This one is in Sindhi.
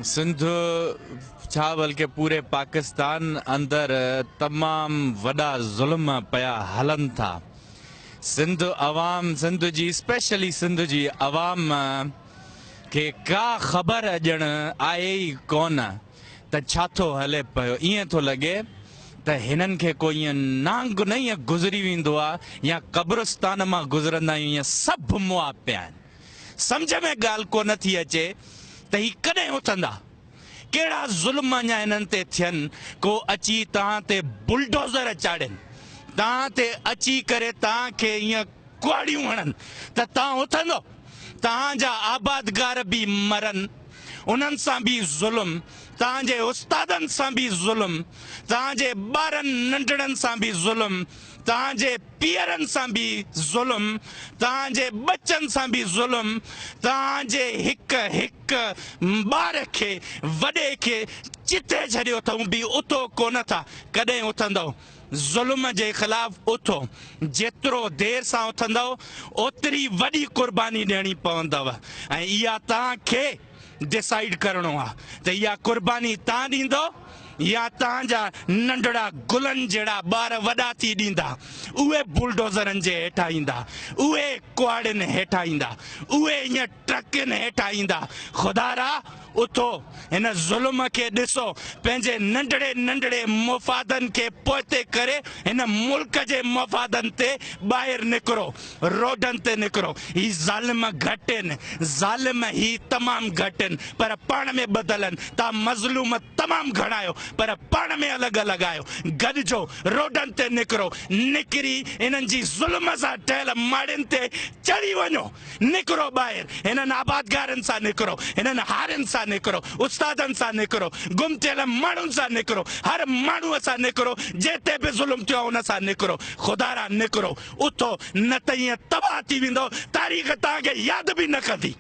سنڌ ڇا بلڪه پوري پاڪستان اندر تمام وڏا ظلم پيا هلن ٿا. سنڌ عوام سنڌ جي اسپيشلي سنڌ جي عوام کي ڪا خبر ڄڻ آهي ئي ڪونه ته ڇا ٿو هلي پيو. ائين ٿو لڳي ته هنن کي ڪو ائين نانگ نه ائين گذري ويندو آ يا قبرستان مان گذرندا آهيون ائين سڀ مئا پيا آهن. سمجهه ۾ ڳالهه ڪونه ٿي اچي ته هي ڪڏهن اٿندا؟ ڪهڙا ظلم اڃا هنن تي ٿين، ڪو اچي توهان تي بلڊوزر چاڙهين، توهان تي اچي ڪري توهان کي ائين ڪهاڙيون هڻن ته توهان اٿندو؟ توهان جا آبادگار به مرن، انهن سان به ظلم، توهان جي استادن سان به ظلم، توهان جي ٻارن ننڍڙن سان به ظلم، توهان جي پيئرن سان به ظلم، توهان جي ٻچن سان به ظلم، توهان جي هڪ هڪ ٻار کي وڏي کي چٿي ڇڏيو اٿئون به اٿو ڪونه ٿا، ڪڏهن اٿندؤ؟ ظلم جي خلاف اٿو، جيترو دير سان اٿندؤ اوتري وڏي قرباني ڏيڻي پوندؤ ۽ اها توهان کي ڊسائيڊ ڪرڻو آ ته اها قرباني تان ڏيندو يا تان جا ننڍڙا گلن جهڙا ٻار وڏا ٿي ڏيندا، اهي بلڊوزرن جي هيٺان ايندا، اهي ڪهاڙين هيٺان ايندا، اهي ائين ٽرڪن هيٺان ايندا. خدارا اٿو، هن ظلم کي ڏسو، پنهنجي ننڍڙي ننڍڙي مفادن کي پوئتي ڪري هن ملڪ جي مفادن تي ٻاهر نڪرو. روڊن تي نڪرو. هي ظالم گهٽ هن، ظالم هي تمام گهٽ هن، پر پاڻ ۾ ٻڌل هن. توهان مظلوم تمام گهڻا آهيو، پر پاڻ ۾ الڳ الڳ آهيو. گڏجو، روڊن تي نڪرو، نڪري انهن جي ظلم سان ٺهيل ماڙين تي چڙهي وڃو. نڪرو ٻاهر، هنن آبادگارن سان نڪرو، هنن هارين سان نڪرو، استادن سان نڪرو، گم ٿيل ماڻهن سان نڪرو، هر ماڻهوء سان نڪرو، جنهن تي به ظلم ٿيو آهي ان سان نڪرو. خدارا نڪرو. اٿو، نه ته ائين تباهه ٿي ويندؤ، تاريخ توهان کي ياد به نه ڪندي.